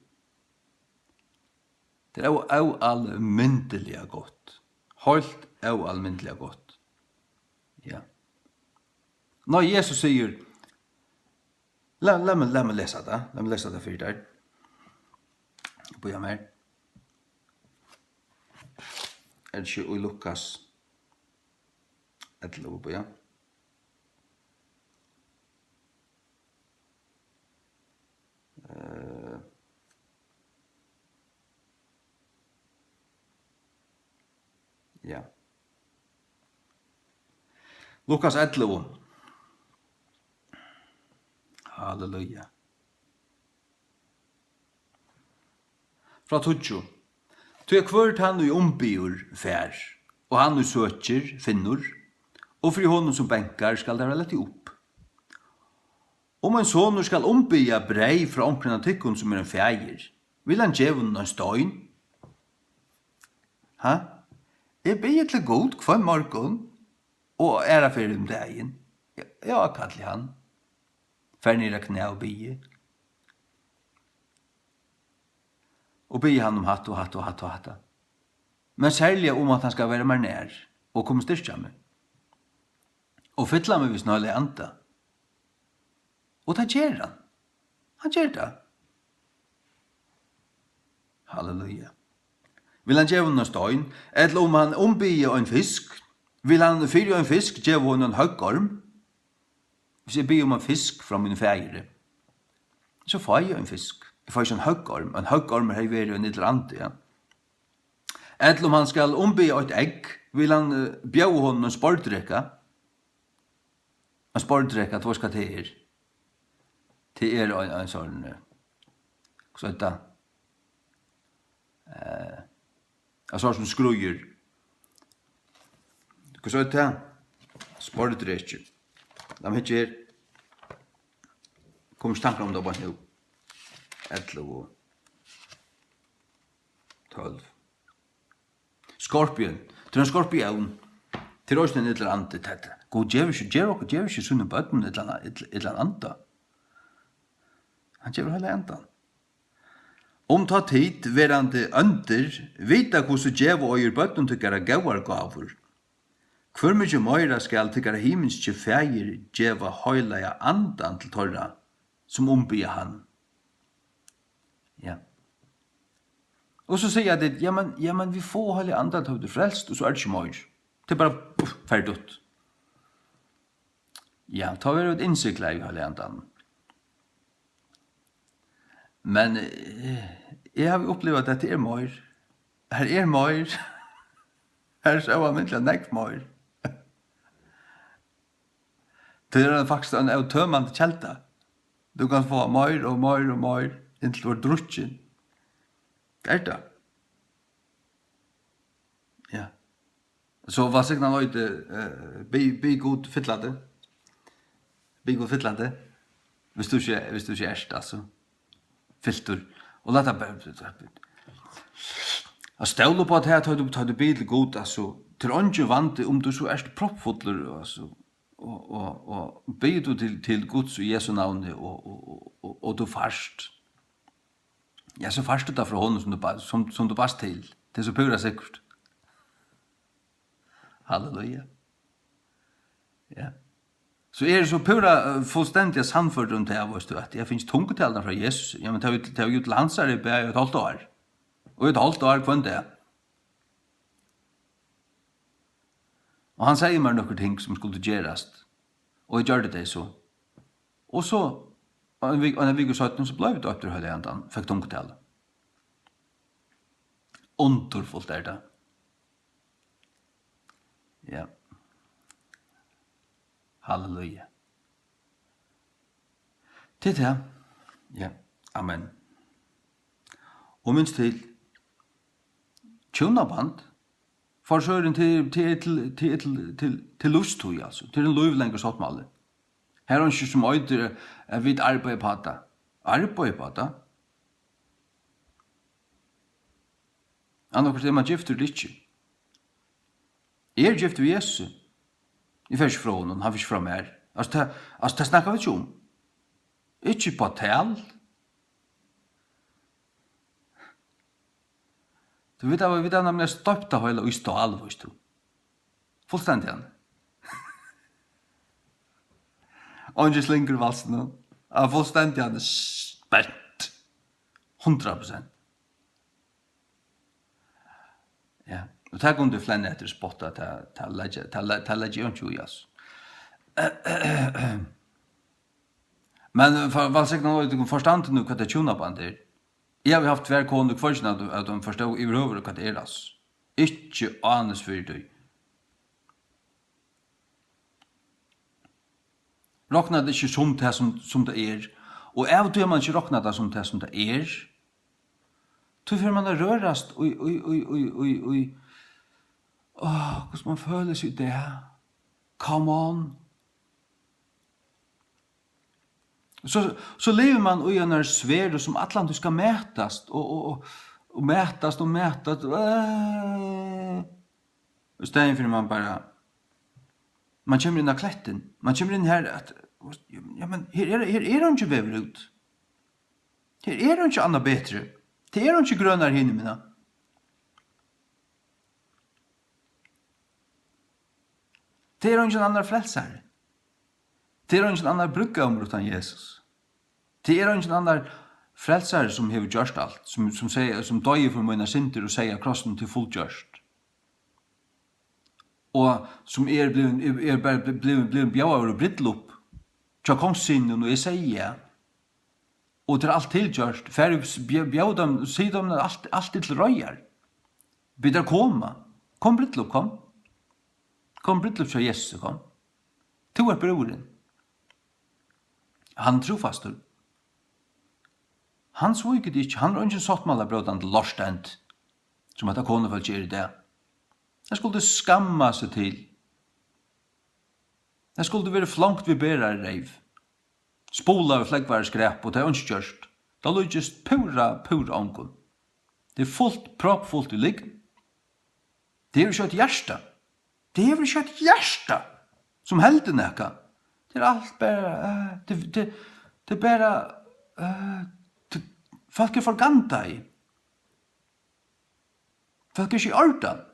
Tað er ó-, óalmindiliga gott. Heilt óalmindiliga gott. Ja. Nei, Jesus sigur, la, la meg, la meg lesa tað. La meg lesa tað fyri tær. Bíða mær. Er tað ikki í Lukas ellivu, bíða? Eh, ja. Lukas ellivu. Halleluja. Frá tíggju. Tí at hvør tann, ið umbiður, fær, og hann, ið søkir, finnur, og fyri honum, sum bankar, skal tað verða latið upp. Um ein sonur skal umbiðja breyð frá onkrum av tykkum, sum er ein faðir, vil hann geva honum ein stein? Ha? Eg biði til Gud hvønn morgun og aðra ferð um dagin. Eg, eg ákalli hann. Fari niður á knæ og biði. Og biði hann um hatta og hatta og hatta og hatta. Men serliga um, at hann skal vera mær nær og koma og styrkja meg. Og fylla meg við sín Heilaga Anda. Og tað ger hann. Hann ger tað. Halleluja. Vil hann geva honum ein stein? Ella um hann umbiður ein fisk, vil hann fyri ein fisk geva honum ein høggorm? Hvis eg biði um ein fisk frá mínum faðiri, so fái eg ein fisk. Eg fái ikki ein høggorm. Ein høggormur hevði verið ein illur andi, ja. Ella um hann skal umbiðja eitt egg, vil hann, eh, bjóða honum ein spordrekka? Ein spordrekka, tú veitst, hvat tað er? Tað er ein, ein sånn, eh, hvussu eitur tað? Eh, ein sånn sum skríður. Hvussu eitur tað? Spordrekki. Lat meg hyggja her. Kom ikki tankar um tað beint nú. Ellivu. Tólv. Skorpión. Tað er ein skorpión. Tað er eisini ein illur andi, tað. Gud gevur ikki, gevur okkum, gevur ikki sínum børnum illan, ill-, illan anda. Hann gevur Heilaga Andan. Um tá tit, verandi óndir, vita, hvussu geva eigur børnum tykkara góðar gávur, hvør mikið meira skal tykkara himinski Faðir geva Heilaga Andan til teirra, sum umbiðja hann. Ja. Og so siga tit, "Jamen, jamen, vit fáa Heilaga Andan, tá vit eru frelst, og so er tað ikki meir. Tað er bara, puff, ferdigt." Ja, tá verður eitt innsigla í Heilaga Andanum. Men, eh, eg havi upplivað, at tað er meir. Her er meir. Her er so óalmindiliga nógv meir. Tað er faktiskt ein ótømandi kelda. Tú kanst fáa meir og meir og meir, inntil tú ert drukkin. Er tað? Ja. So vælsigna leitið, eh, bið, bið Gud fylla teg. Bið Gud fylla teg. Viss tú ikki, viss tú ikki ert, altso, fyltur. Og lat tað bara, at stóla upp á tað, tá tú, tá tú biður til Gud, altso, tað er eingin vandi, um tú so ert proppfullur, altso, og, og, og biður tú til, til Guds og Jesu navni, og, og, og, og, og tú fært. Ja, so fært tú tað frá honum, sum tú ba-, sum, sum tú baðst til. Tað er so púra sikkurt. Halleluja. Ja. So eg eri so púra, eh, fullstendiga sannførdur um tað, veitst tú, at eg havi fingið tungutalirnar frá Jesus. Ja, men tað var, tað var jú til hansara eg bað í eitt hálvt ár. Og eitt hálvt ár hvønn dag. Og hann segði mær nøkur ting, sum skuldu gerast. Og eg gjørdi tey so. Og so, ein vik-, eina viku seinni, so bleiv eg doyptur í Heilaga Andan, fekk tungutali. Undurfult er tað. Ja. Halleluja. Tað er tað. Ja. Amen. Og minst til, hjúnaband, forsørin til, til, til, til, til, til, til lívstíð, altso. Til ein lívlangur sáttmáli. Her er einki sum eitur, at vit arbeiða upp á tað. Arbeiða upp á tað? Annaðhvørt er man giftur ella ikki. Eg eri giftur við Jesusi. Eg fari ikki frá honum, hann fer ikki frá mær. Altso, tað, altso, tað snakka vit ikki um. Ikki upp á tal. Tú, vit hava, vit hava nemliga stoypt tað heila í stál, veitst tú. Fullstendiga. Eingin slingur í valsinum. Ja, fullstendiga spent. Hundrað prosent. Ja, og tað kunnu flenna eftir, spotta, tað, tað leggja, tað le-, tað leggja eg einki í, altso. Men for, vælsigna vit tykkum, forstanda nú, hvat eitt hjúnaband er. Eg havi havt tvær konur, hvørgin av, av teimum forstóð yvirhøvur, hvat tað er, altso. Ikki ánilsi fyri tí. Rokna tað ikki sum tað, sum, sum tað er. Og av tí at man ikki roknar tað sum tað, sum tað er, tí fer man at rørast í, í, í, í, í, í, áh, hvussu man følir seg í dag. Come on. So, so livir man í einari sfæru, sum allan tíð skal mætast og, og, og, og mætast og mætast. Øh. Í staðin fyri man bara, man kemur inn á klettin, man kemur inn har at, ja, men her er, her er eingin vegur út. Her er eingin annar betri. Tað er eingin grønari hinumegin. Tað er eingin annar frelsari. Tað er eingin annar brúðgómur uttan Jesus. Tað er eingin annar frelsari, sum hevur gjørt alt, sum, sum segði, sum doyði fyri mínar syndir og segði á krossinum: "Tað er fullgjørt." Og sum er blivin, er, er bara bli-, blivin, blivin bjóðaður í brúdleyp hjá kongssyninum, og eg segði ja. Og tað er alt tilgjørt. Far, bjó-, bjóð teimum, sig teimum, at alt, alt er til reiðar. Bið teir koma. Kom brúdleyp, kom. Kom brúdleyp hjá Jesusi, kom. Tú ert brúðurin. Hann er trúfastur. Hann svíkur teg ikki. Hann er eingin sáttmálabrótandi lortend, sum hetta konufólkið er í dag. Tað skuldi skammað seg til. Tað skuldi verið flongt við berareyv. Spulað við flógvara skræp, og tað er einki gjørt. Tað líkist púra, púra ongum. Tað er fult, proppfult í lygn. Tað hevur ikki eitt hjarta. Tað hevur ikki eitt hjarta, sum heldur nakað. Tað er alt bara, eh, tað, tað, tað er bara, eh, tað, fólk eru forgandað. Fólk eru ikki í ordan.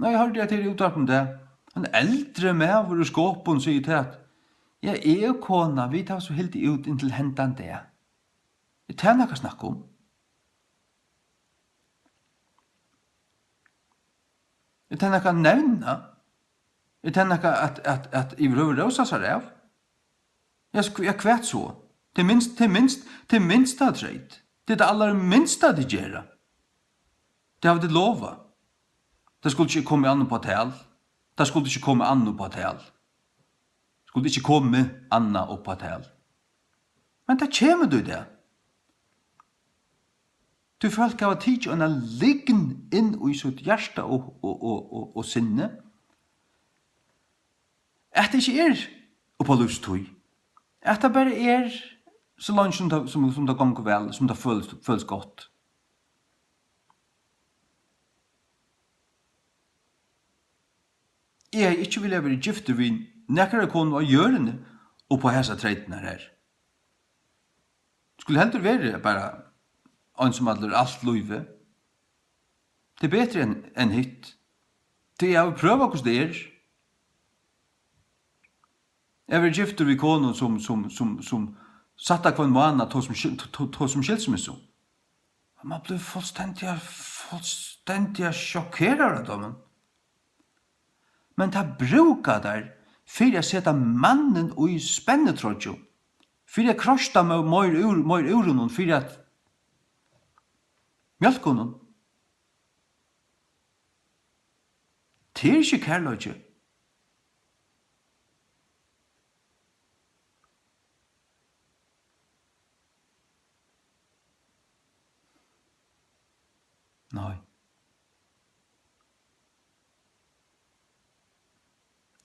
Nei, eg hoyrdi, at her í útvarpinum í dag, ein eldri maður úr Skopun sigur tað, at, ja, eg og kona, vit hava so hildið út inntil hendan dag. Er tað nakað at snakka um? Er tað nakað at nevna? Er tað nakað at, at, at yvirhøvur rósa sær av? Ja, sk-, ja, hvat so? Tað er minst, tað er minst, tað er minsta treyt. Tað er tað allarminsta, tit gera. Tað hava tit lovað. Tað skuldi ikki komið annað upp á tal. Tað skuldi ikki komið annað upp á tal. Skuldi ikki komið annað upp á tal. Men tað kemur tú í dag. Tí fólk hava tikið eina lygn inn í sítt hjarta og, og, og, og, og sinni, at tað ikki er upp á lívstíð, at tað bara er so leingi, sum tað, sum, sum tað gongur væl, sum tað følist, følist gott. Eg hevði ikki viljað verið giftur við nakrari konu á jørðini upp á hasar treytirnar her. Skuldi heldur verið bara einsamallur alt lívið. Tað er betri enn, enn hitt. Tí eg havi prøvað, hvussu tað er. Eg havi verið giftur við konu, sum, sum, sum, sum satt av hvønn mánað tosa um skil-, to-, to-, tosa um skilsmissu. Man blívur fullstendiga, fullstendiga sjokkeraður av teimum. Men tað brúka teir fyri at seta mannin í spennitroyggju, fyri at krosta mo-, meir úr, meir úr honum, fyri at mjólka honum. Tað er ikki kærleiki. Nei.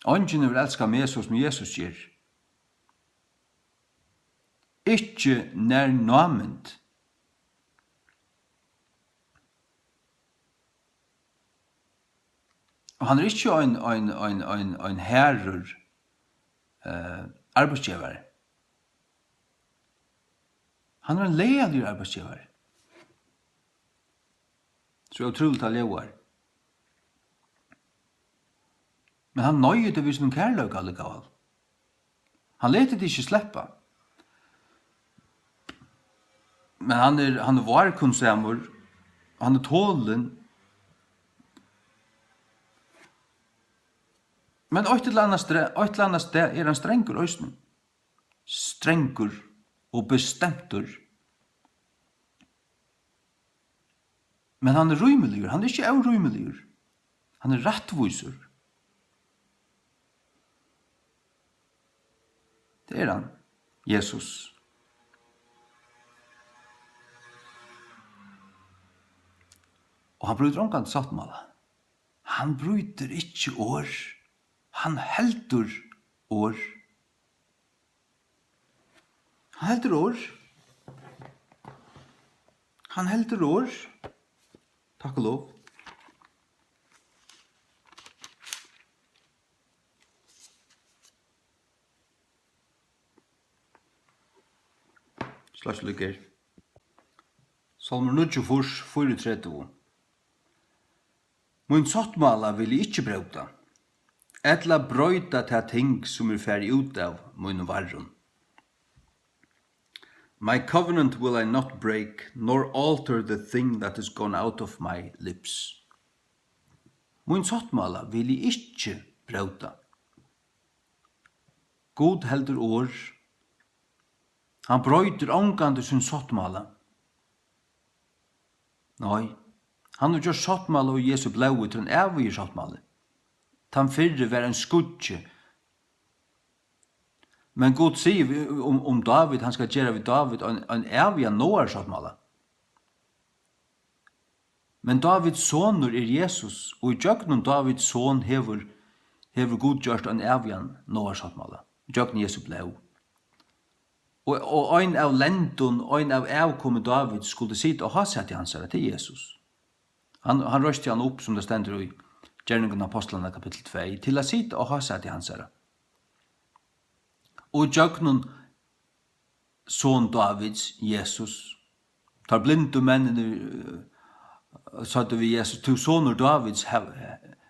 Eingin hevur elskað meg, so sum Jesus ger. Ikki nær námynd. Og hann er ikki ein, ein, ein, ein, ein harður, eh, arbeiðsgevari. Hann er ein lagaligur arbeiðsgevari. So ótrúligt tað ljóðar. Men hann noyðir teg við sínum kærleika allíkavæl. Hann letur teg ikki sleppa. Men hann er, hann er várkunsamur, hann er tolin. Men eitt ella annað stre-, eitt ella annað stað er hann strangur eisini. Strangur og bestemtur. Men hann er rímiligur, hann er ikki órímiligur. Hann er rættvísur. Tað er hann, Jesus. Og hann brýtur ongan sáttmála. Hann brýtur ikki orð. Hann heldur orð. Hann heldur orð. Hann heldur orð. Takk og lov. Sløkkilíkur. Sálmur níggjuogfýrs, fýraogtretivu. Mín sáttmála vil eg ikki bróta, ella broyta tað ting, sum er farið út av mínum varrum. My covenant will I not break, nor alter the thing that is gone out of my lips. Mín sáttmála vil eg ikki bróta. Gud heldur orð. Hann broytir ongantíð sín sáttmála. Nei, hann hevur gjørt sáttmála í Jesu blóði til ein ævigur sáttmáli. Tann fyrri var ein skuggi. Men Gud sigur við, um, um Dávid, hann skal gera við Dávid ein, ein ævigan náðarsáttmála. Men Dávids sonur er Jesus, og ígjøgnum Dávids son hevur, hevur Gud gjørt ein ævigan náðarsáttmála, ígjøgnum Jesu blóð. Og, og ein av lendum, ein av avkomi Dávids skuldi sita á hásæti hansara, tað er Jesus. Hann, hann reisti hann upp, sum tað stendur í Gerningarnar Ápostlarnar, kapittul tvey, til at sita á hásæti hansara. Og ígjøgnum son Dávids, Jesus. Teir blindu menninir, eh, søgdu við Jesus: "Tú, sonur Dávids, hav,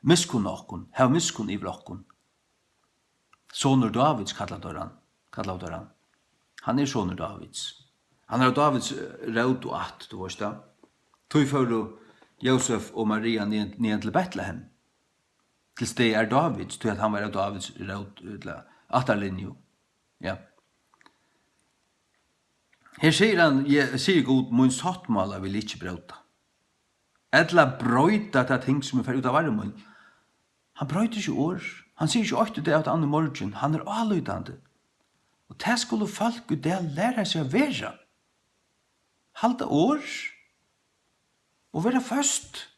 miskunn okkum, hav miskunn yvir okkum." Sonur Dávids, kallaðu teir hann, kallaðu teir hann. Hann er sonur Dávids. Hann er av Dávids, eh, rót og ætt, tú veist tað. Tí fóru Jósef og Maria niðan, niðan til Betlehem, til staðar Dávids, tí at hann var av Dávids rót, ella ættarlinju. Ja. Her sigur hann, ja, sigur Gud: "Mín sáttmála vil eg ikki bróta." Ella broyta tað ting sum eg fari út av varð mín. Hann broytir ikki orð. Hann sigur ikki eitt í dag og eitt annað í morgin. Hann er álítandi. Og tað skulu fólk í dag læra seg at vera. Halda orð og vera føst.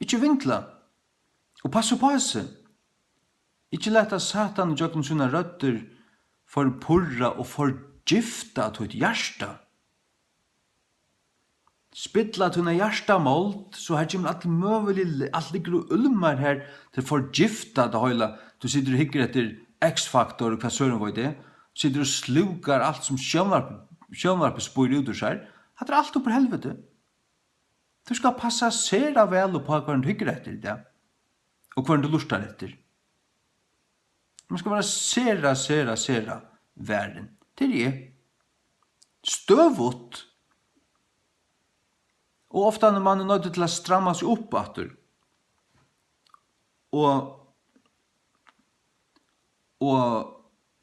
Ikki vingla. Og passa upp á seg. Ikki lata Satan gjøgnum sínar røddir forpurra og forgifta títt hjarta. Spilla tína hjartamold, so her kemur alt møguligt, alt liggur og ulmar her, til forgifta tað heila. Tú situr og hyggur eftir X-Factor og hvat søren veit eg, situr og slúkar alt sum sjónvarp, sjónvarpið spýr út úr sær. Hatta er alt upp úr helviti. Tú skalt passa sera væl upp á, hvørjum tú hyggur eftir í dag, og hvørjum tú lurtar eftir. Man skal vera sera, sera, sera varin. Tað eri eg. Støðugt. Og ofta, når man er noyddur til at stramma seg upp aftur, og, og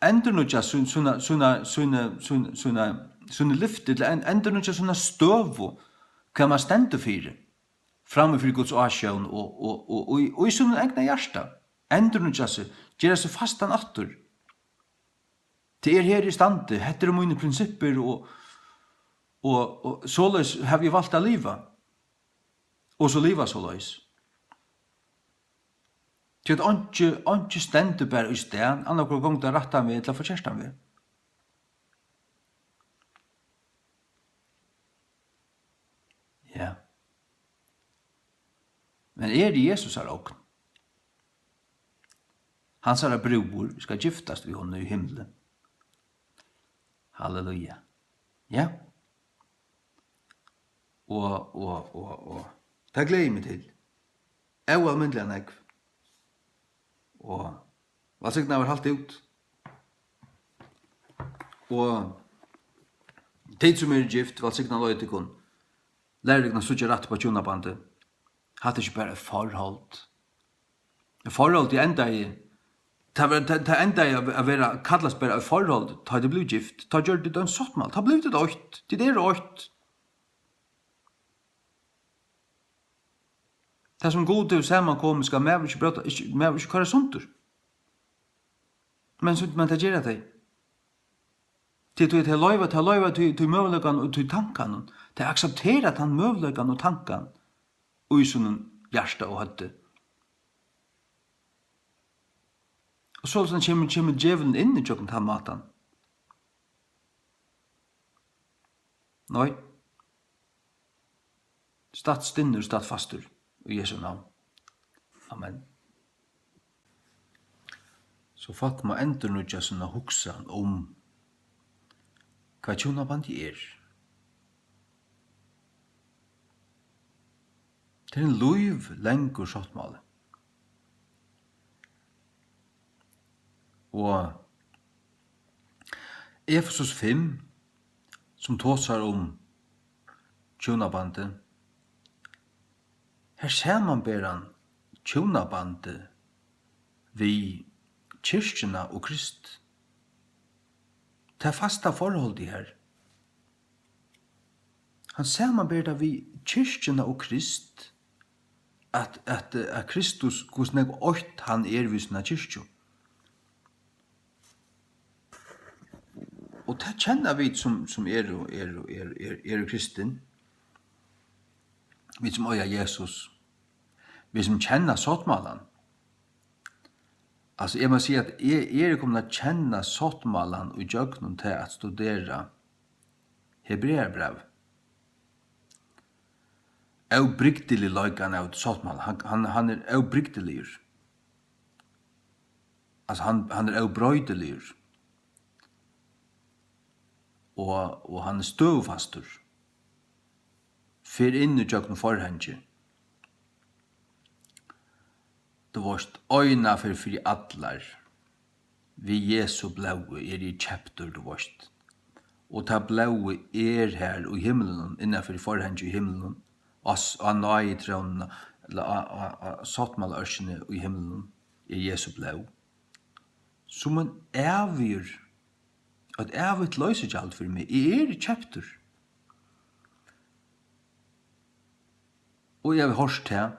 endurnýggja sín, sína, sína, síni, síni, sína, síni lyfti, ella en-, endurnýggja sína støðu, hvat man stendur fyri, frammi fyri Guds ásjón og, og, og, og, í, og í sínum egna hjarta, endurnýggja seg, gera seg fastan aftur. Tað er her eg standi, hetta eru mínir prinsippir og, og, og soleiðis havi eg valt at liva. Og so liva soleiðis. Tí at einki, einki stendur bara í stað, annaðhvørt gongur tað rættan veg ella forkertan veg. Ja. Men eg eri Jesusar ogn. Hansara brúður skal giftast við honum í himli. Halleluja. Ja. Og, og, og, og tað gleði eg meg til. Óalmindiliga nógv. Og vælsignaður, halt út. Og tit sum eru gift, vælsignað veri tykkum. Lærið tykkum at síggja rætt upp á hjúnabandið. Hatta er ikki bara eitt forhold. Eitt forhold, tað endaði, tað var, tað, tað endaði at, at vera, kallast bara eitt forhold, tá tit blivu gift, tá gjørdu tit ein sáttmála, tá blivu tit eitt, tit eru eitt. Tað sum Gud hevur samankomið, skal maður ikki bróta, ikki, maður ikki koyra sundur. Men so, men tað gera tey. Tí, tí tey loyva, tey loyva tí, tí møguleikan og tí tankanum. Tey akseptera tann møguleikan og tankan í sínum hjarta og høvdi. Og soleiðis kemur, kemur djevulin inn í gjøgnum tann mátan. Nei. Statt stinnur, statt fastur í Jesu navn. Amen. So fólk má endurnýggja sína hugsan um, hvat hjúnabandið er. Tað er ein lívlangur sáttmáli. Og Efesus fimm, sum tosar um hjúnabandið, har samanber hann hjúnabandið við kirkjuna og Krist. Tað fasta forholdið har. Hann samanber tað við kirkjuna og Krist, at, at, at Kristus, hvussu nógv eitt hann er við sína kirkju. Og tað kenna vit, sum, sum eru, eru, eru, eru, eru kristin. Vit, sum eiga Jesus. Vit, sum kenna sáttmálan. Altso, eg má siga, at eg, eg eri komin at kenna sáttmálan í gjøgnum tað at studera Hebrearabrævið. Óbrigdiligleikan av sáttmála. Hann, hann, hann er óbrigdiligur. Altso, hann, hann er óbroytiligur. Og, og hann er støðufastur. Fer inn í gjøgnum forhangið. Tú veist, eina ferð fyri allar, við Jesu blóði eri eg keyptur, tú veist. Og tað blóðið er har í himlinum, innanfyri forhangið í himlinum, á s-, á náðitrónuna, ella á, á, á sáttmálaørkini í himlinum, er Jesu blóð. Sum ein ævigur, eitt ævigt loysigjald fyri meg. Eg eri keyptur. Og eg havi hoyrt tað,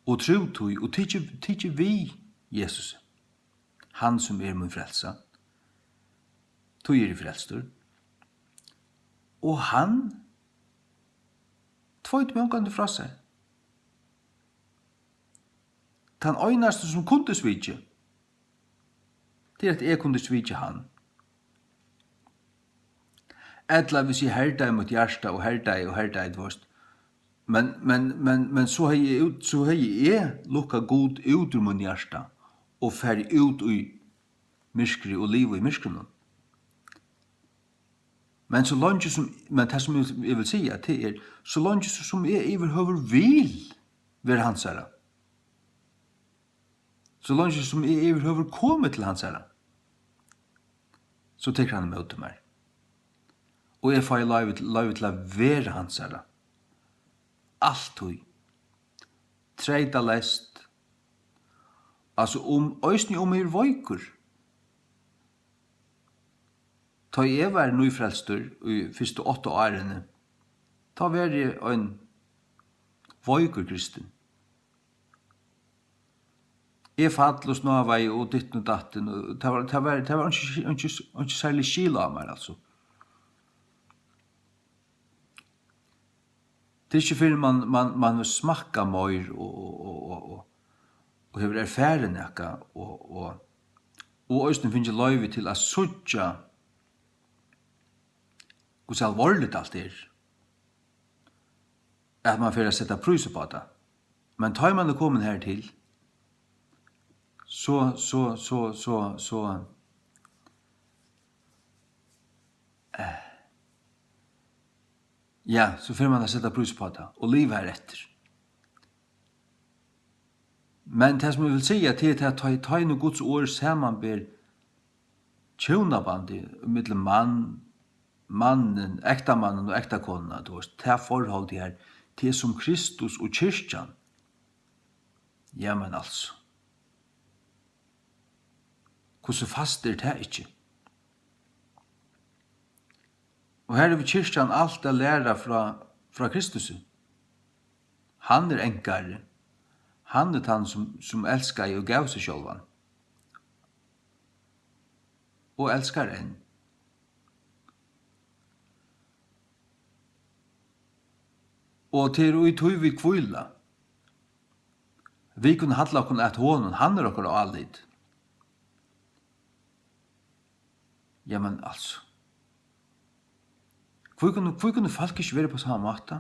og trúð tí, og tikið, tikið við Jesusi, hann sum er mín frelsa. Tí eri eg frelstur. Og hann tveit meg ongantíð frá sær. Tann einasti, sum kundi svikið, tað er, at eg kundi svikið hann. Ella hvis eg herdaði mítt hjarta og herdaði og herdaði, tú veist. Men, men, men, men so hevði eg út, so hevði eg lukkað Gud út úr mínum hjarta og farið út í myrkrið og livað í myrkrinum. Men so leingi sum, men tað, sum eg, eg vil siga, tað er, so leingi sum eg yvirhøvur vil vera hansara, so leingi sum eg yvirhøvur komi til hansara, so tekur hann ímóti mær. Og eg fái loyvi, loyvi til at vera hansara. Altíð. Treytaleyst. Altso, um, eisini um eg eri veikur. Tá eg var nýfrelstur í fyrstu átta árini, tá var eg ein veikur kristin. Eg fall og snávaði og ditten og datten, og tað var, tað var, tað var einki, einki, einki serlig skil á mær, altso. Tað er ikki fyrr enn man, man, man hevur smakkað meir og, og, og, og, og, og hevur erfarið nakað og, og, og eisini fingið loyvi til at síggja, hvussu alvorligt alt er, at man fer at seta prís upp á tað. Men tá ið man er komin hertil, so, so, so, so, so, eh, ja, so fer man at seta prís upp á tað og liva hereftir. Men tað, sum eg vil siga, tað er tað, tá ið, tá ið nú Guds orð samanber hjúnabandið millum mann, mannin, ektamannin og ektakonuna, tú veist, tað forholdið her, tað er sum Kristus og kirkjan. Jamen, altso. Hvussu fast er tað ikki? Og her hevur kirkjan alt at læra frá, frá Kristusi. Hann er enkari. Hann er tann, sum, sum elskaði og gav seg sjálvan. Og elskar enn. Og tað er í tí, vit hvíla. Vit kunnu halla okkum at honum, hann er okkara álit. Jamen, altso. Hví kunnu, hví kunnu fólk ikki vera upp á sama máta?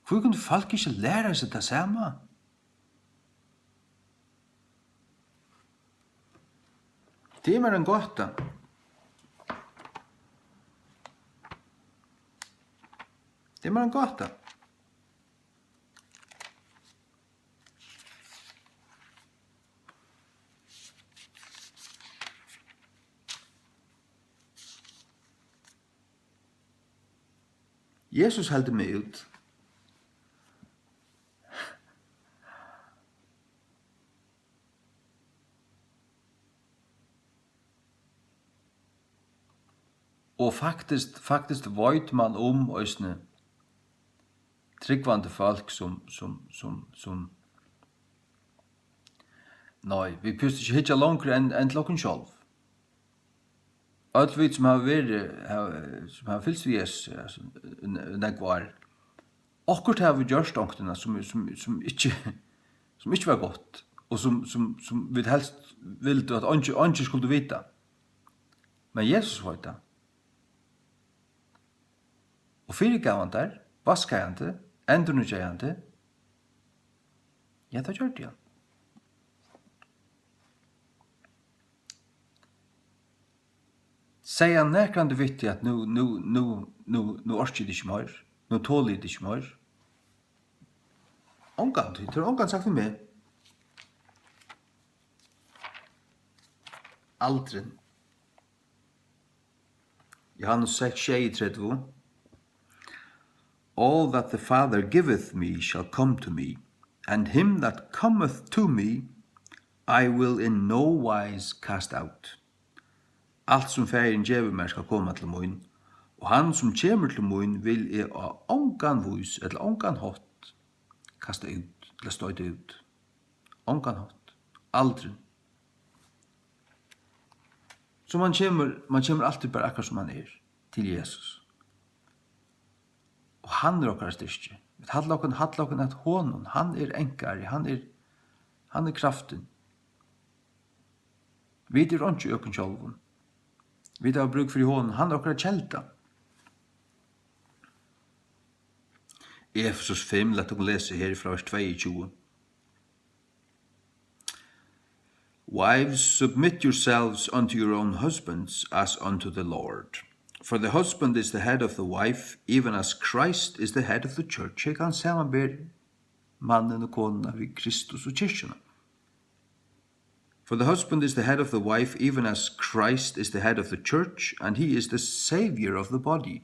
Hví kunnu fólk ikki læra seg tað sama? Tað er mær ein gáta. Tað er mær ein gáta. Jesus heldur meg út. Og faktiskt, faktiskt veit man um eisini trúgvandi fólk, sum, sum, sum, sum, nei, vit behøvast ikki hyggja longur enn, enn til okkum sjálv. Øll vit, sum hava verið, hava, sum hava fylgst við Jesusi, altso, n-, nógv ár, okkurt hava vit gjørt onkuntíð, sum, sum, sum ikki, sum ikki var gott, og sum, sum, sum vit helst vildu, at eingin, eingin skuldi vita. Men Jesus veit tað. Og fyrigav hann tær, vaskaði hann teg, endurnýggjaði hann teg. Ja, tað gjørdi hann. Segði hann nakrantíð við teg, at nú, nú, nú, nú, nú orki eg teg ikki meir, nú toli eg teg ikki meir? Ongantíð, tað hevur ongantíð sagt við meg. Aldrin. Johannes seks, sjeyogtretivu: "All that the Father giveth me shall come to me, and him that cometh to me I will in no wise cast out." Alt sum Faðirin gevur mær skal koma til mín, og hann sum kemur til mín vil eg á ongan vís ella ongan hátt kasta út ella stoyta út. Ongan hátt. Aldrin. So mann kemur, mann kemur altíð bara akkurát sum mann er til Jesus. Og hann er okkara styrki. Vit halla okkum, halla okkum at honum. Hann er ankari, hann er, hann er kraftin. Vit eru einki í okkum sjálvum. Vit hava brúk fyri honum. Hann er okkara kelda. Efesus fimm, lat okkum lesa her frá vers tveyogtjúgu. "Wives, submit yourselves unto your own husbands, as unto the Lord. For the husband is the head of the wife, even as Christ is the head of the church." Her kann samanber mannin og konuna við Kristus og kirkjuna. "For the husband is the head of the wife, even as Christ is the head of the church, and he is the Saviour of the body."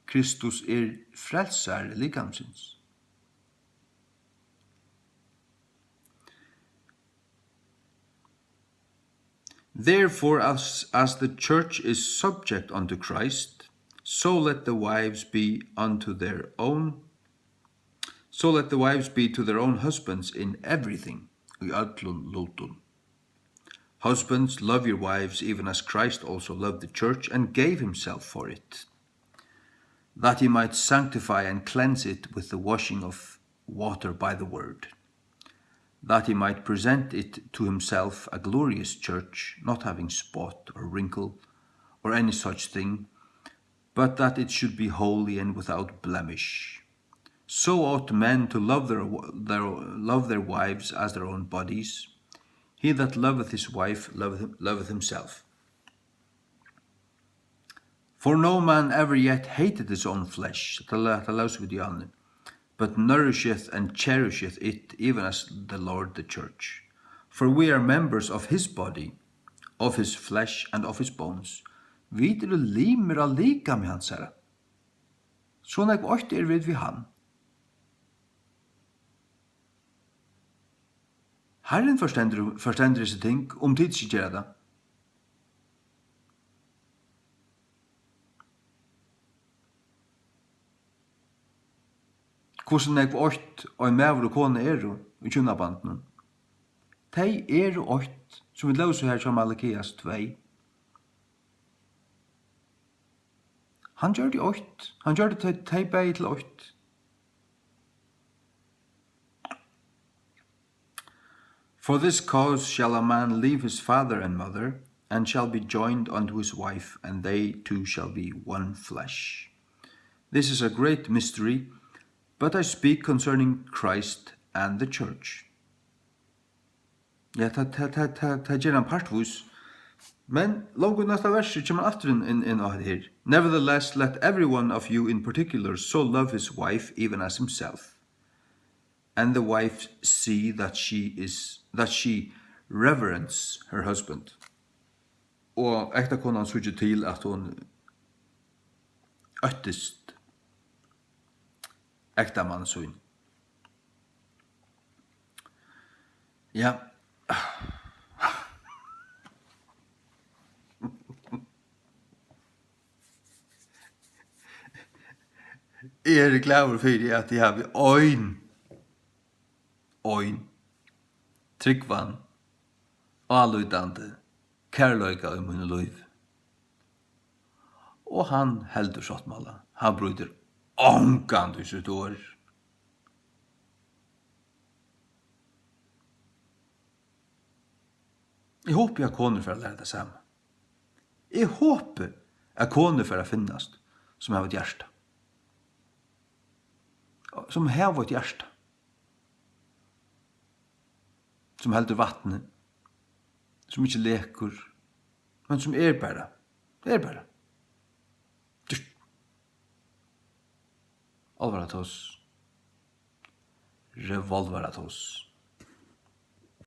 Kristus er frelsari likamsins. "Therefore, as, as the church is subject unto Christ, so let the wives be unto their own, so let the wives be to their own husbands in everything." Í øllum lutum. "Husbands, love your wives, even as Christ also loved the church and gave himself for it, that he might sanctify and cleanse it with the washing of water by the word, that he might present it to himself a glorious church, not having spot or wrinkle or any such thing, but that it should be holy and without blemish. So ought men to love their, their, love their wives as their own bodies. He that loveth his wife loveth, loveth himself. For no man ever yet hated his own flesh," tað la-, tað lósu vit í áðni, "but nourisheth and cherisheth it, even as the Lord the church. For we are members of his body, of his flesh and of his bones." Vit eru limir á likami hansara. So nógv eitt eru vit við hann. Harrin forstendur, forstendur hesi ting, um tit ikki gera tað. Hvussu nógv eitt ein maður og kona eru í hjúnabandinum? Tey eru eitt, sum vit lósu har hjá Malakias tvey. Hann gjørdi eitt. Hann gjørdi tey, tey bæði til eitt. "For this cause shall a man leave his father and mother, and shall be joined unto his wife, and they two shall be one flesh. This is a great mystery, but I speak concerning Christ and the church." Ja, tað, tað, tað, tað, tað ger hann partvís. Men longu í næsta versi kemur hann aftur inn, inn, inn á hetta her. "Nevertheless, let every one of you in particular so love his wife even as himself, and the wife see that she is, that she reverence her husband." Og ektakonan síggi til, at hon óttist ektamann sín. Ja. Eg eri glaður fyri, at eg havi ein, ein trúgvan, álítandi kærleika í mínum lívi. Og hann heldur sáttmála. Hann brýtur ongantíð sítt orð. Eg hopi, at konur fara at læra tað sama. Eg hopi, at konur fara at finnast, sum hava eitt hjarta. Sum hava eitt hjarta. Sum heldur vatni, sum ikki lekur, men sum er bara, er bara. Djúpt. Álvaratos. Revolvaratos.